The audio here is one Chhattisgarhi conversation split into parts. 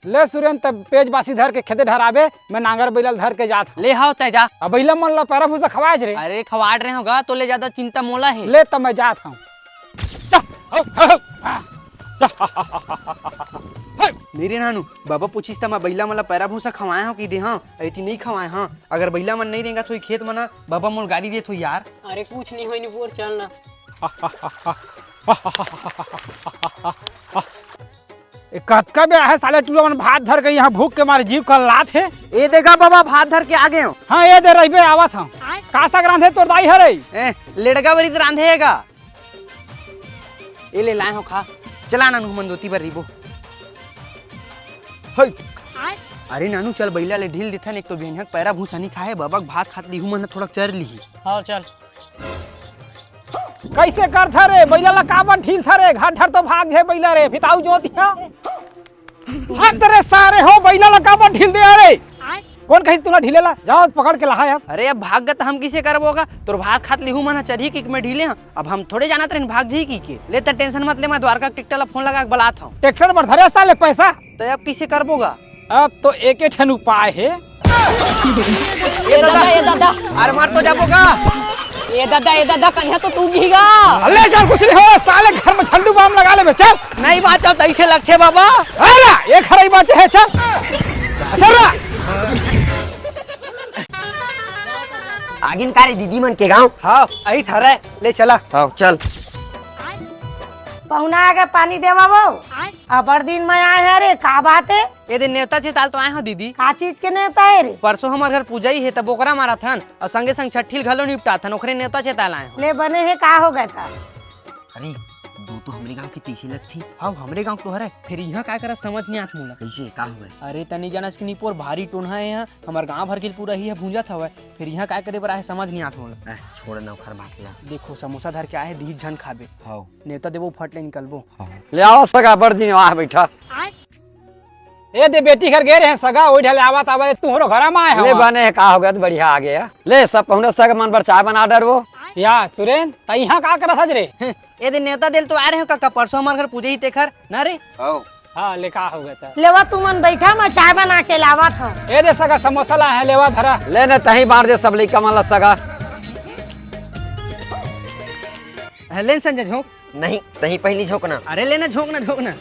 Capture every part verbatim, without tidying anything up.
ले सुरेन, तब पेज बासी धर के खेते डहर आबे, मैं नांगर बइला ल धर के जात हंव। ले हव, तैं जा। अब बइला मन ला पैरा भूसा खवाएच रे। अरे खवात रहे हों गा, तोले ज्यादा चिंता मोला हे। ले तब मैं जात हंव। नहीं रे नानू, बाबा पूछिस त मैं बइला मन ला पैरा भूसा खवाए हंव कि दे हंव, अइती नइ खवाए हंव। अगर बइला मन नइ रेंगत होही खेत म ना, बाबा मोला गारी देत होही यार। अरे कुछ नइ होय निपोर, चल ना। ए, कतका बेरा हे साले टूरा मन भात धर के इहां भूख के मारे जीव कल्लात हे। ए दे गा बाबा, भात धर के आ गेंव। हां, ए दे रहिबे, आवत हंव। का साग रांधे तोर दाई हरे? ए, लेड़गा बरी त रांधे हे गा। ए ले लाए हंव, खा। चला नानू, हमन दोती बर रहिबो। हई। अरे नानू, चल बइला ले ढील देथन, एक तो बिहनिया के पैरा भूसा नइ खाए, बाबा के भात खात लिहू मन थोड़ा चर लिही। हां, चल। कइसे करथा रे? बइला ला काबर ढीलथा रे? घर डहर तो भाग गे बइला रे, फिताऊ जोत इहां। हद रे सारे हो, बइला ला काबर ढील दे रे? कोन कहिस तुला ढीले ला? जाव पकड़ के लाहा अब। अरे अब भाग गे त हम कइसे करबो गा? तोर भात खात लिहू मन ह चरही कहिके मैं ढीले हंव। अब हम थोड़े जानत रहेन भाग जही कहिके। ले त tension मत ले, मैं द्वारका के टेक्टर ला फोन लगा के बलात हंव। टेक्टर बर धरे साले पैसा? त अब कइसे करबो गा? अब तो एके ठन उपाय हे। ए दादा, ए दादा। अरे मार तो जाबो गा। ए दादा, ए दादा, कनिहा तो टूट जही गा। अरे चल, कुछ नइ होय, साले घर म झंडू बाम लगा लेबे, चल। नइ बांचव त अइसे लगथे बाबा। अरे, एक हरई बांचे हे, चल। चल रा। आगिन का रे दीदी मन के गांव? हां, अइथन रे, ले चला। हां, चल। पहुना आगे पानी देवा वो। अबड़ दिन म आए हस रे, का बात हे? ए दे नेवता चेताय ल तो आए हंव दीदी। का चीज के नेवता हे रे? परसों हमर घर पूजई हे त बोकरा मारथन अउ संगे संग छट्ठी ल घलो निपटाथन, ओखरे नेवता चेताय ल आए हंव। ले बने हे, का हो गे त? अरे, दू तो हमरे गांव के तइसे लगथे। हां, हमरे गांव के तो हरे, फेर इहां काय करस समझ नइ आत मोला। कइसे, का हो गे? अरे, तैं नइ जानस कि निपोर भारी टोनहा हे इहां, हमर गांव भर के पूरा इही ह भूंजत हवय, फेर इहां काय करे बर आए हे समझ नइ आत मोला। ए, छोड़ ना ओखर बात ला। देखो, समोसा धर के आए हे, दीदी झन खाबे। हां। नेवता देबो, फट ले निकलबो। ले आवा सगा, बड़ दिन आए हस, बइठा। ए दे बेटी घर गे रहेन सगा, ओही ढाले आवत आवत तुंहरो घर म आए हंव। ले बने हे, का हो गे त बढ़िया आ गे। ले सब पहुना सगा मन बर चाय बना डरबो। या सुरेन, तैं इहां का करत हस रे? ए दे नेवता दे ल तो आए रहेंव कका, परसों हमर घर पूजई हे तेखर ना रे। हां, ले का हो गे त? लेवा तुमन बइठा, मैं चाय बना के लावत हंव। ए दे सगा समोसा लाए हंव, लेवा धरा। ले न तहीं बांट दे सब लइका मन ला सगा। ले न संजय झोंक। नहीं, तहीं पहिली झोंक ना। अरे ले ना, झोंक ना, झोंक ना।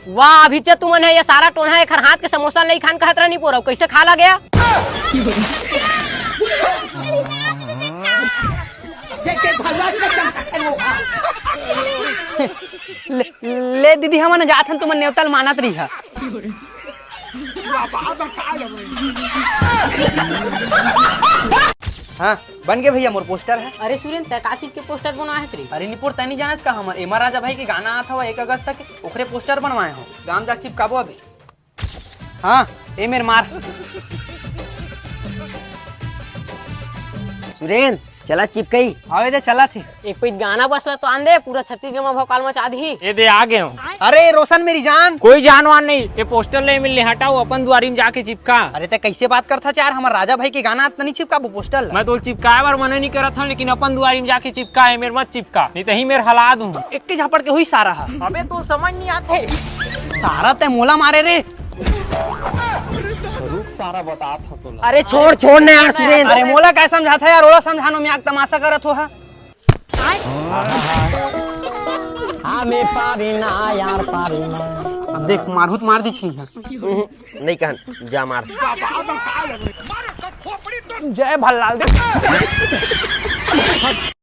वाह, अभी च तुमन हे, ये सारा टोनहा एखर हाथ के समोसा नइ खान कहत रहन निपोर, कइसे खा ला गे? ले, ले दीदी, हमन जात हन, तुमन नेवता ल मानत रहिहा। हां, बन गे भइया मोर पोस्टर ह। अरे सुरेन, तैं का चीज के पोस्टर बनवाए हस रे? अरे निपोर, तैं नइ जानस का, हमर एमआर राजा भाई के गाना आत हवय एक अगस्त के, ओखरे पोस्टर बनवाए हंव। गांव जाके चिपकाबो अभी। हां, ए मेर मार। सुरेन, चला चिपकई। हां, ए दे चलत हे। एक पइत गाना बस ला तो आन दे, पूरा छत्तीसगढ़ म भौकाल मचा दिही। ए दे आ गेंव। अरे रोशन मेरी जान। कोई जान वान नहीं, ये पोस्टर ले मिलने हटाओ, अपन दुआरी म जाके चिपका। अरे तैं कइसे बात करथस यार, हमर राजा भाई के गाना त नइ चिपकाबो पोस्टर ला। मैं तो चिपकाए बर मना नइ करत हंव, लेकिन अपन दुआरी म जाके चिपका, ए मेर मत चिपका, नहीं त इही मेर हला दूं। एक के झापड़ के होही सारा ह। अबे तो समझ नइ आथे। सारा तैं मोला मारे रे। रुक सारा, बतात हंव तोला। अरे छोड़, छोड़ ना यार सुरेंद्र। अरे मोला काय समझाथा यार, ओला समझा ना, मैं आके तमाशा करत हों। हमें पारी ना यार, पारी ना। अब देख, मारहूं त मार दिही। हम्म, नहीं कहन, जा मार। जय भल्लाल दे।